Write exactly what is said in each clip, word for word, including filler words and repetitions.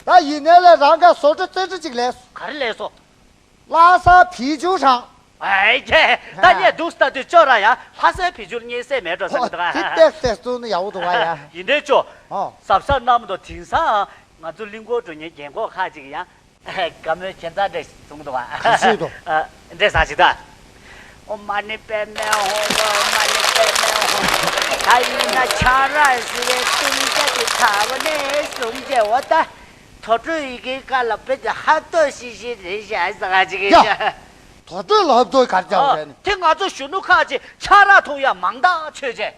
ད་ཡིན་ནའི་ལས་རང་ག་བཟོ་གྲྭ་རྩེ་གྲ་ཅིག་ལས། ག་རེ་ལས་སོ། ལྷ་ས་བི་ཇུ་ཧྲང་། ཨའི་ཀྱེ། ད་ངས་འདུག་ལྟ་དུས་ཅོ་ར་ཡ་ལྷ་སའི་བི་ཇུ་ལ་སྙེག་སྲས་མེད་འགྲོ་བསམ་གྱི་འདུག་ཨ། དེ་ཏེག་ཏེག་སྟོན་ན་ཡག་པོ་འདུག་ཨ་ཡ། ཡིན་ནའི་ཅོ། ཨོ། གཟབ་གཟབ་གནང་མི་འདུག་དེང་སང་ང་ཚོ་གླིང་སྐོར་འགྲོ་མཁན་རྒན་གོག་ཁག་ཅིག་ཡང་། དགའ་མོས་ཁྱད་མཚར་འདྲ་ཞིག་གསུངས་འདུག་ཨ། ག་ཚོད་འདུག་ཨ། འདྲ་ཟ་ཞིག་ད། ཨོཾ་མ་ཎི་པདྨེ་ཧཱུྃ། ཨོཾ་མ་ཎི་པདྨེ་ཧཱུྃ། ད་ཡིན་ན་ཆང་རག་ཟེར་བའི་བཏུང་བྱ་དེ་ཚ་བ་ནས་བཟུང་བྱས་འོ་ད། དུར་ཁྲོད་ཡི་གེའི་སྐབས་ལ་བེད་ཧབ་ཐོབ་ཤིག་ཤིག་རེད་ཤག་ཟེར་ག་ཅིག་ཡ། དུར་ཁྲོད་ལ་ཧབ་ཐོབ་ག་རེ་བྱ་བ་རེད་ནི། དེ་ང་ཚོ་གཞོན་ནུ་ཁག་ཅིག་ཆང་རག་འཐུང་ཡ་མང་དག་ཆོད་ཅེས།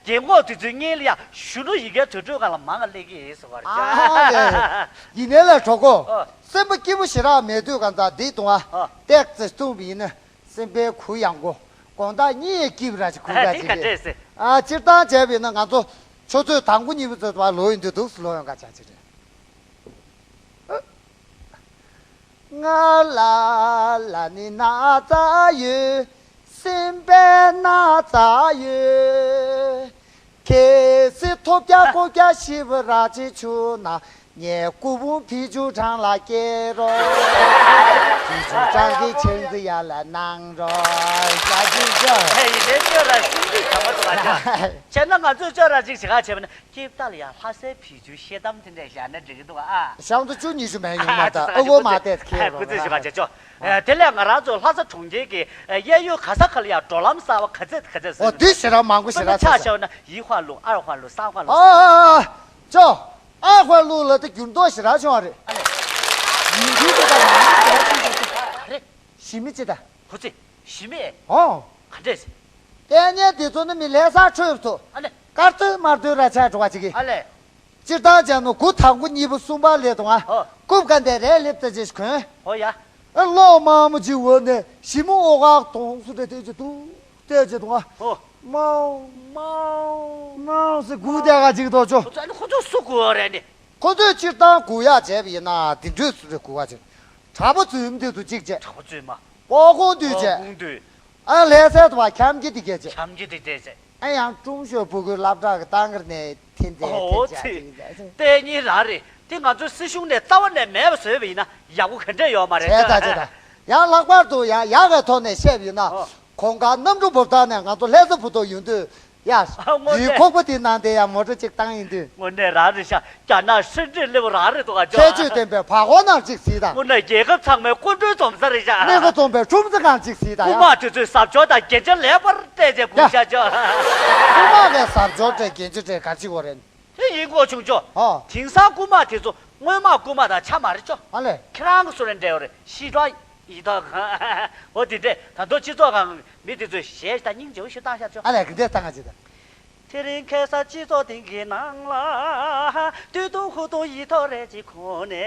རྒན་གོག་དེ་ཚོའི་སྔོན་ལ་ཡ་གཞོན་ནུ་ཡི་གེ་དུར་ཁྲོད་སྒང་ལ་མང་ང་སླེབས་ཀྱི་ཡིན་ཟེར་བ་རེད་ཤག་ཨ་ལས། ཡིན་ནའི་ལས་གྲོགས་པོ། ཨ། སེམས་པ་སྐྱིད་པོ་ཞེ་དྲག་མེད་དུས་གང་ཙམ་འདི་བཏུང་ཨ། ཨ། ཏེག་ཙེ་བཏུང་བ་ཡིན་ན། སེམས་པའི་གུ་ཡངས་པོ། དགོང་དག་གཉིད་སྐྱིད་པ་ར་ཅིག་ཁུག་ཨ། ཀ་དེ་ཅིག་ག་རེད་ཟེར། ཨ། སྤྱིར་བཏང་བྱས་པ་ཡིན་ན་ང་ཚོ་ཆུ་ཚོད་དང་པོ་གཉིས་པ་ཚོད་དུ་ལོག་ཡོང་དུས་འདུག་སེ་ལོག་ཡོང་ག་ཆ་ཅིག་རེད། ང་ལ་ལ་ནི་ན་ཚ་ཡོད། སེམས་པའི་ན་ཚ་ཡོད། གལ་སྲིད་ཐོབ་རྒྱ་ཀོ་རྒྱ་ཞིབ་ར་ཅིག་བྱུང་ན། ངས་སྐུ་ཕུང་བི་ཇུ་ཧྲང་ལ་སྐྱེལ་རོགས། བི་ཇུ་ཧྲང་གི་ཆང་རྩི་ཡར་ལ་གནང་རོགས། ཟ་ཅིག་ཅོ། ཧེ་ཡིན་ནའི་ཅོ་ར་སེམས་སྐྱིད་བྱ་མ་ཐུབ་པ་ཅོ། བྱས་ན་ང་ཚོས་ཅོ་ར་ཅིག་བྱེད་ག་བྱས་པ་ན་སྐྱིད་པ་ལ་ཡ་ལྷ་སའི་བི་ཇུ་ཤེལ་དམ་དེ་འདྲས་བཞག་ན་འགྲིག་གི་འདུག་ཨ། ཞང་དུ་བཅུ་ཉི་ཤུ་མེད་ཉུང་མ་ད་ཨ་གོ་མ་བལྟས་ཁེལ་རོགས། ཁུ་ཚོས་ཞུ་ག་བྱེད་ཅོ། དེ་ལས་ང་རང་ཚོ་ལྷ་ས་གྲོང་ཁྱེར་གྱི་གཡས་གཡོན་ག་ས་ག་ལ་ཡ་འགྲོ་ལམ་གསར་བ་ག་ཚད་ག་ཚད་བཟོས། འོ་དེ་ཞེ་དྲག་མང་པོ་ཞེ་དྲག་ཆགས་བྱས་ན་ཡི་ཧྭ་ལུགས་ཨར་ཧྭ་ལུགས་སང་ཧྭ་ལུགས། ཨ་ཨ་ཨ། ཅོ། ཨ་ཧོ་ལུ་ལ་དེ་འགྱུར་ལྡོག་ཞེ་དྲག་བྱུང་བ་རེད། ཨ་ལས། ཡིན་གྱི་དེ་དང་མིན་གྱི་དེ་དང་གཅིག་རེད། ཞི་མི་ཅི་ད། ཧུ་ཙི། ཞི་མི། ཨོ། ག་འདྲས། ལྟས་ངན་དེ་ཚོ་ནི་མི་ལྷ་སར་འཕྲོད་ཐུབ། ཨ་ལས། དཀར་ཐོན་དམར་ཐོན་ར་ཆགས་འགྲོ་བ་ཅིག་གི། ཨ་ལས། སྤྱིར་བཏང་བྱས་ན་དགུ་དང་པོ་གཉིས་པོ་གསུམ་པ་ལས་དང་ཨ། ཨོ། རྐུབ་ག་འདས་རས་ལེབ་ཙེ་ཅིག་གོན། ཨོ་ཡ། ཨ་གློག་དམར་མོ་ཅིག་འོག་ནས་ཞི་མི་ཨོ་ག་དོང་སུ་འདྲ་དེ་ཅིག་འདུག་དེ་ཅིག་དང་ཨ། ཨོ། མའོ། མའོ། མའོ་ཟེར་སྒུག་བསྡད་ག་ཅིག་འདུག་ཅོ། ཁོ་ཚོ་ཨ་ནི་ཁོ་ཚོ་སུ་སྒུག་པ་རེད་ནི། ཁོ་ཚོས་སྤྱིར་བཏང་སྒུག་ཡག་བྱས་པ་ཡིན་ན་འདི་འདྲས་སུ་རེ་སྒུག་པ་ཅིག་གྲྭ་པ་ཚོའི་མདུན་དུ་གཅིག་བྱས། གྲྭ་པ་ཚོའི་མ། སྤོ་ཁོང་མདུན་བྱས། སྤོ་ཁོང་མདུན། ཨ་ལྷ་སའི་དུ་བ་འཁྱམ་གྱི་འདི་གས་བྱས། འཁྱམ་གྱི་འདི་གས་བྱས། ཨ་ཡང་ཀྲུང་ཤོས་སྤུ་གུའི་སློབ་གྲྭ་གི་ཏང་གིར་ནས་འཐེན་ཏེ་འོ་འཐེན་ཚེ། བྱ་ཅིག་བྱས། ལྟས་ངན་རང་རེད། དེ་ང་ཚོའི་སྲིད་གཞུང་ནས་རྩ་བ་ནས་མེད་པ་བཟོས་པ་ཡིན་ན་ཡག་པོ་ག་འདྲས་ཡོད་མ་རེད། བྱས་ད་བྱས་ད། ཡང་ལྷག་པར་དུ་ཡང་ཡག་གི་ཐོག་ནས་བཤད་པ་ཡིན་ན། ཨོ། གོང་དཀར་གནམ་གྲུ་འབབ་ཐང་ནས་ང་ཚོ་ལྷ་ས་བུ་ཐོག་ཡོང་དུས་ཡ། དངོས་གནས། ཡུལ་ཁོག་པ་དེ་ནང་དེ་ཡང་མོ་ཊ་གཅིག་བཏང་ཡིན་དུས། དངོས་གནས་རང་རེད་ཤག་རྒྱ་ནག་སྲིད་འཛིན་སླེབས་རང་རེད་འདུག་ག་ཅོ། ཁྱད་ཆོས་ལྡན་པའི་བར་སྐོར་ནང་གཅིག་གཟིགས་དང་། དངོས་གནས་རྒྱལ་ཁབ་ཚང་མའི་སྐུ་མགྲོན་འཛོམས་ས་རེད་ཤག་གནས་ཁ་འཛོམས་པའི་ཁྲོམ་རྩེ་ཁང་གཅིག་གཟིགས་དང་ཡ། རྐུ་མ་དེ་ཚོས་ཟབ་སྦྱོར་དང་རྒྱན་ཆ་ལེགས་པར་སྤྲས་ཏེ་སྒུག་ཤག་ཅོ། རྐུ་མ་གིས་ཟབ་སྦྱོར་སྤྲས་རྒྱན་ཆ་སྤྲས་ག་ཅིག་འོ་རེད། དེ་ཡིན་གོ་བྱུང་ཆོག་ཨོ། དེང་སང་རྐུ་མ་དེ་ཚོ་སྔོན་མ་རྐུ་མ་དང་ཆ་མ་རེད་ཆོག་ཨ་ལས། ཁྱེད་རང་གི་སུ་རེད་འདྲ་ཡོད་རེད་ཤི་ཏོ། ཡི་ཏོ་གང་། འོ་དེ་འདྲས་ད་དུང་སྤྱི་ཚོགས་ཁང་མི་དེ་ཚོས་གཞས་དང་སྙིང་རྗེ་བོ་ཞིག་བཏང་ཤག་ཆོག་ཨ་ལས་གི་འདྲས་བཏང་ག་ཅི་ད། དེ་རིང་ཁ་སང་སྤྱི་ཚོགས་སྟེང་གི་ནང་ལ་སྟོད་ཐུང་ཧུ་ཐུང་ཡིད་ཐོག་རེ་གཅིག་ཁོང་ནས་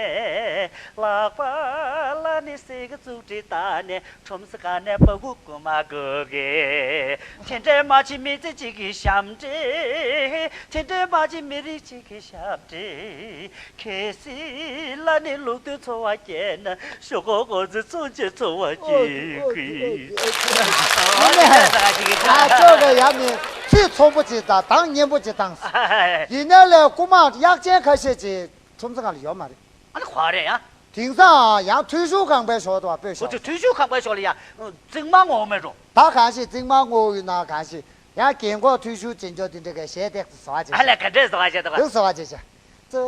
ལག་པ་ལ་ནི་སེ་གི་བཙུགས་ཏེ་ད་ནས། ཁྲོམ་ས་ག་ནས་པ་གུ་ཀུ་མ་གུ་གེ། དེ་འདྲའི་མ་ཅི་མི་ཚེ་གཅིག་གི་ཞབས་འདྲེན། དེ་འདྲའི་མ་ཅི་མི་རིགས་གཅིག་གི་ཞབས་འདྲེན། གལ་སྲིད་ལ་ནི་ལུགས་མཐུན་འཚོ་བ་སྐྱེལ་ན་ཤོག་ཁོག་གོ་ཚོད་བཙོང་བྱེད་འཚོ་བ་སྐྱེལ་དགོས། ཨ་ཅོག་གི་ཡ་ནི་ཚིག་ཚོམ་པོ་ཅིག་དང་གདངས་སྙན་པོ་ཅིག་བཏང་། ཡིན་ནའི་ལས་རྐུ་མ་གཡག་ཅན་ཁ་ཤས་ཅིག་ཁྲོམ་ས་སྒང་ལ་ཡོད་མ་རེད། ཨ་ནི་ག་རེ་ཡ། དེང་སང་ཡང་འཐུས་ཤོར་ཁང་པའི་ཞོར་དུ་སྤོས་ཤོག་འཐུས་ཤོར་ཁང་པའི་ཞོར་ལ་ཡ། རྫིང་མ་ངོ་མེད་འགྲོ། ད་གང་ཞིག་རྫིང་མ་ངོ་ཡོད་ན་གང་ཞིག་ཡང་རྒན་གོག་འཐུས་ཤོར་ཅན་ཅོ་དེ་འདྲ་གའི་གཞས་ཏེག་ཏུ་བཟོ་བ་བྱེད། ཨ་ལས་ག་འདྲས་བཟོ་བ་བྱེད་དོ། འདུག་བཟོ་བ་བྱེད་བྱ། ཙོ།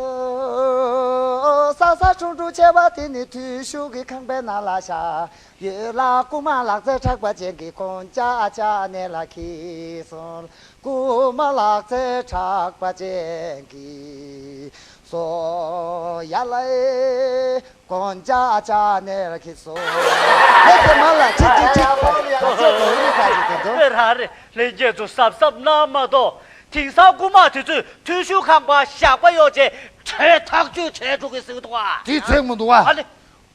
ས་ས་ཁྲུང་ཁྲུང་བྱེད་པ་དེ་ནི་འཐུས་ཤོར་གྱི་ཁང་པའི་ནང་ལ་ཤ། ཡོད་ལ་རྐུ་མ་ལག་རྩལ་གྲགས་པ་ཅན་གྱི་གོང་ཅག་ཅག་ནས་ལ་ཁྱི་སོང་། རྐུ་མ་ལག་རྩལ་གྲགས་པ་ཅན་གྱི། སོ། ཡ་ལ་ཨེ། གོང་ཅག་ཅག་ནས་ལ་ཁྱི་སོ། ལེ་ཚེ་མ་ལ་ཁྱི་ཁྱི་ཁྱི། ཨ་ཅོག་གི་ཧུ་ནི་ཁ་ཅིག་དེ་འདུག་དཔེ་རང་རེད། ལྷན་རྒྱས་ཚོ་གཟབ་གཟབ་གནང་མ་གཏོགས། དེང་སང་རྐུ་མ་དེ་ཚོས་འཐུས་ཤོར་ཁང་པ་ཞག་པ་གཡོག་བྱས་གྲལ་ཐག་གཅོད་བྱས་འགྲོ་གི་ཟེར་གི་འདུག་བ། དེ་ཚེགས་མི་འདུག་བ། ཨ་ལེ།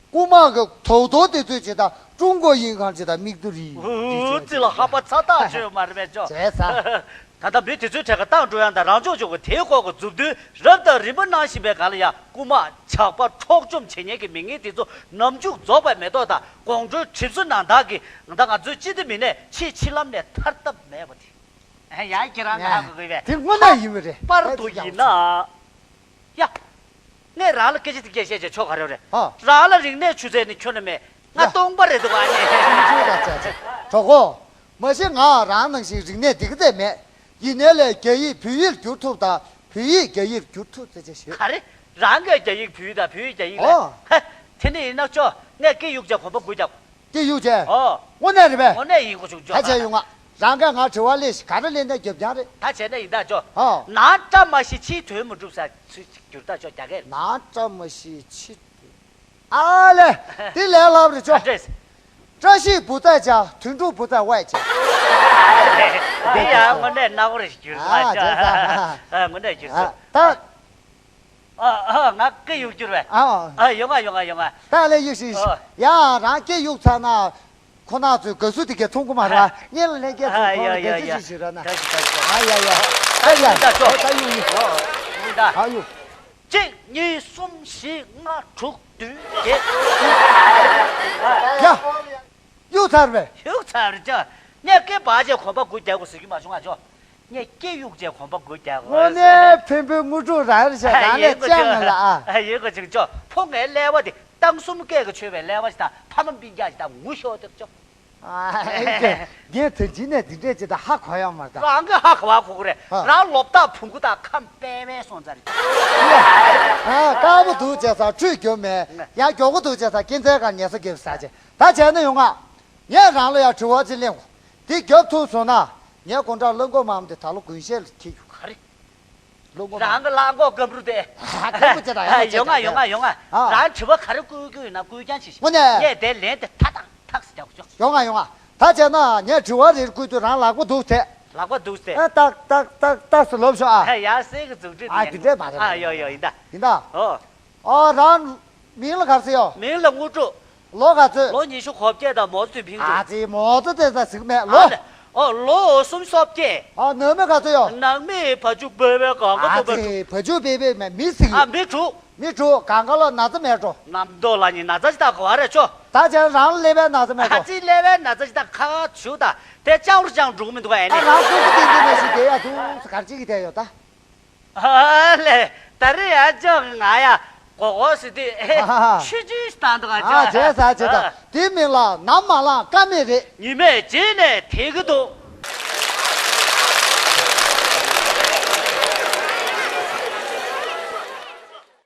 རྐུ་མ་གི་དོ་དོ་དེ་ཚོས་བྱེད་དང་ཀྲུང་གོ་ཡིན་གང་བྱེད་དང་མིག་ཏུ་རི། ཨུ་ཙི་ལ་ཧ་པ་ཚ་ཐག་ཆོད་ཡོད་མ་རེད་པས་ཅོ། བྱས་ས། ད་ལྟ་མི་དེ་ཚོའི་གྲས་ཀ་ཏང་ཀྲུང་དབྱང་དང་རང་ཕྱོགས་ཕྱོགས་ཀྱི་དེའི་སྐོར་གྱི་མཛུབ་སྟོན་རབ་དང་རིམ་པ་གནང་བཞིན་པའི་སྒང་ལ་ཡང་རྐུ་མ་ཇག་པ་འཕྲོག་བཅོམ་བྱེད་མཁན་གྱི་མི་ངན་དེ་ཚོ་ནམ་མཇུག་རྫོགས་པ་མེ་ཏོག་དང་དགོང་དྲོའི་གྲིབ་བསིལ་ནམ་ཟླ་གིས་ད་ང་ཚོའི་སྤྱི་བདེ་མི་སྣས་ཕྱིའི་འཆི་ལམ་ནས་ཐར་ཐབས་མེད་པ་དེ། ཡང་ཁྱེད་རང་ཧ་གོ་གི་བས། དེ་དངོས་གནས་ཡིན་པ་རེད། པར་དུ་ཡིན་ན། ཡ། ངས་རང་ལ་སྐད་ཆ་དེ་སྐད་བཤད་བྱས་ཆོག་ག་རེ་རེད། ཨ། རང་ལ་རིག་གནས་ཆུ་ཚད་ནི་ཁྱོན་ནས་མེད། ང་ཡ། སྟོང་པ་རེད་འདུག་ཨ་ནི། ཆུང་ཆུང་དང་བྱས་བྱས། གྲོགས་པོ། མ་གཞི་ང་རང་ནང་བཞིན་རིག་གནས་འདི་ག་ཚད་མེད། ཡིན་ནའི་ལས་རྒྱ་ཡིག་བོད་ཡིག་བསྒྱུར་ཐུབ་དང་བོད་ཡིག་རྒྱ་ཡིག་བསྒྱུར་ཐུབ་ཚེ་ཆེ་ཞུ། ག་རེ། རང་གིས་རྒྱ་ཡིག་བོད་ཡིག་དང་བོད་ཡིག་རྒྱ་ཡིག་ལས། ཨོ། ཧ། དེ་ནི་ཡིན་ན་ཅོ། ངས་སྐད་གཡུག་བྱས་གོམ་པ་དགུ་རྒྱག་སྐད་གཡུག་བྱས། ཨོ། དངོས་གནས་རེད་པས། དངོས་གནས་ཡིན་གོ་བྱུང་ཅོ། ད་བྱས་ཡོང་ང་། རང་གིས་ང་དྲི་བ་སླེབས་ཤིག་ག་རེ་སླེབས་ན་རྒྱབ་རྐྱང་རེད། ད་བྱས་ན་ཡིན་ད་ཅོ། ཨོ། ནང་བཀྲ་མ་ཤིས་ཕྱིའི་དོན་མི་འགྲུབ་ཟེར་ཚུལ་ཅིག་བསྒྱུར་ད་ཅོ་རྒྱ་སྐད་ལ། ནང་བཀྲ་མ་ཤིས་ཕྱི། ཨ་ལེ། འདི་ལས་སླ་པོ་རེད་ཅོ། ཨ་འདྲས། བཀྲ་ཤིས་བུ་ཚ་ཇ། དོན་གྲུབ་བུ་ཚ་ཝའི་ཇ། འདི་ཡང་དངོས་གནས་སྣང་བར་བསྒྱུར་ཨ་མ་བྱ། བྱས་ཙང་། ཨ། དངོས་གནས་བསྒྱུར་ཨ། སོང་། ད། ཨ་ཨ། ང་སྐད་གཡུག་བསྒྱུར་བས། ཨ། ཨ། ཡོང་ང་ཡོང་ང་ཡོང་ང་། ད་ལས་གཡུག་ཤིག་ཨ། ཡ། རང་སྐད་གཡུག་ཚར་ན། ཁོ་ན་ཚོས་དགའ་བསུ་དེ་གས་མཐོང་གི་མ་རེད་བ། སྔོན་ལ་ལྷན་རྒྱས་ཚོས་ཨ་ཁོང་ལ་ཡ་ཡ་དགའ་བསུ་ཡ། ཞིག་ཞུ་རོགས་གནང་། ད་ཞིག་ད་ཞིག་ཨ་ཡ་ཡ། ད་ཡ། ད་ཡ། ད་ད་གཡུག་གཡུག་ཨ། ཡིན་ད། ཨ་གཡུག་གཅིག་གཉིས་གསུམ་བཞི་ལྔ་དྲུག་བདུན་བརྒྱད། ཡ། གཡུག་ཚར་བས། གཡུག་ཚར་ཅོ། ངས་སྐད་འབར་བྱས་གོམ་པ་དགུ་རྒྱག་དགོས་ཟེར་གྱི་མ་བྱུང་ང་ཅོ། ངས་སྐད་གཡུག་བྱས་གོམ་པ་དགུ་རྒྱག་དགོས། དངོས་གནས་ཕན་པོའི་དངོས་གྲུབ་རང་རེད་ཤག་རང་ལས་ཡིན་གོ་ཅང་ཅོ། ང་ལ་ཨ། ཡིན་གོ་ཅོ་ཅོ། ཕོ་ངའི་ཀླད་པ་དེ་སྟག་གསུམ་སྐད་ཀྱིས་ཆོད་པའི་ཀླད་པ་ཞིག་དང་ཕ་མ་སྤུན་ཀྱག་ཞིག་དང་ངུ་ཤོར་དེར་ཅོ། ཨ། ངས་དོན་གཅིག་ནས་འདི་འདྲས་ཅིག་དང་ཧ་གོ་ཡོད་མ་རེད་ད། རང་གི་ཧ་གོ་བ་གོ་གི་རེད། ཨ། རང་ལོ་རྟགས་བོང་གུ་དང་ཁམས་དཔེ་མེད་སོང་ཙང་རེད། ཨ། དཀར་པོ་འདུག་བྱས་ཙང་ཁྲུས་རྒྱོབ་མེད། ཡང་མགྱོགས་པོ་འདུག་བྱས་ཙང་སྐྱེ་ཚན་ཁ་ཉལ་ས་རྒྱབ་ཟ་བྱས། ད་བྱས་ན་ཡོང་ང་། ངས་རང་ལ་ཡང་དྲི་བ་ཅིག་གླེང་གོ། འདི་རྒྱབ་ཐུབ་སོང་ན། ངའི་དགོང་དག་བླ་མགོ་མང་པོ་དེ་ད་ལོ་དགུན་ཤེལ་ལ་འཁྱེར་རྒྱུ་ག་རེ། བླ་མགོ་མང་རང་གི་བླ་མགོ་སྐམ་རུ་དེ། ཨ། སྐམ་པོ་ཅིག་དང་ཡང་ཡོང་ང་ཡོང་ང་ཡོང་ང་། ཨ། རང་དྲི་བ་ག་རེ་བཀོད་རྒྱུ་ཡིན་ན་བཀོད་རྐྱང་བྱེད་ཤིག་དངོས་གནས། ངས་དེ་ལན་དེ་ཐག་ཐག་ཐག་སེ་རྒྱག་ཆོག་ཡོང་ང་ཡོང་ང་། ད་བྱས་ན་ངས་དྲི་བ་རེ་བཀོད་དུས་རང་ལག་པ་འདུག་སེ། ལག་པ་འདུག་སེ། ཨ། ཏག་ཏག་ཏག་ཏག་སེ་ལོབས་ཤོག་ཨ། ཨ། ཡ་སེ་གི་མཛུབ་ཁྲིད་ཨ། དེ་འདྲས་མ་རེད། ཨ། ཡོ་ཡོ་ཡིན་ད། ཡིན་ད། ཨོ། ཨ། རང་མིང་ལ་ག་རེ་ཟེར་ཡོད། མིང་ལ་དངོས་གྲུབ། ལོ་ག་ཚོད། ལོ་ཉི་ཤུ་གོ་བརྒྱད་དང་མའོ་ཙེ་ཏུང་ཕིང་ཨ་ཅོ། ཙི་མའོ་ཙེ་ཏུང་ཟེར་ཟིག་མེད་ལོ། ཨ་ལེ། ཨོ། ལོ་སུམ་ཅུ་སོ་བརྒྱད། ཨ། ནང་མི་ག་ཚོད་ཡོད། ནང་མི་བ་ཕྱུགས་སྦེ་སྦེ་གང་ག་ཨ་ཙི། བ་ཕྱུགས་སྦེ་སྦེ་མེད་མི་ཟིག་ཨ། མི་དྲུག་མི་དྲུག་གང་ག་ལ་ན་ཚ་མེད་འགྲོ། རྣམ་རྟོག་ལ་ནི་ན་ཚ་ཅིག་ད་ག་བ་རེད་ཆོ། ད་བྱས་རང་ལ་སླེབས་པའི་ན་ཚ་མེད་འགྲོ། ཨ་ཙི། སླེབས་པའི་ན་ཚ་ཅིག་ད་ཁ་ཁ་བྱུག་ད། དེ་ལྕང་རུ་ལྕང་འགྲོ་གི་མི་འདུག་ཨེ་ཨ། ནི། རང་ཁུ་ཁུ་ཏིང་ཏིང་ནས་ཞིག་བསྡད་ཡ་འདུག་ག་རེ་ཅིག་གིས་བསྡད་ཡོད་ད། ཨ་ལེ། ད་རེས་ཡ་ཅོག་ང་ཡ་གོ་གོ་ཟེར་དུས་ཨ་ཧ་ཧ། ཆུ་ཆུ་ཞིག་བཏང་འདུག་ཨ་ཅོག་ཨ། བྱས་ས་བྱས་ད། ཨ། དེའི་མིང་ལ་ནམ་མ་ལངས་ཀ་མེད་རེད། ཉི་མས་བརྗེད་ནས་དེད་ཀྱི་འདུག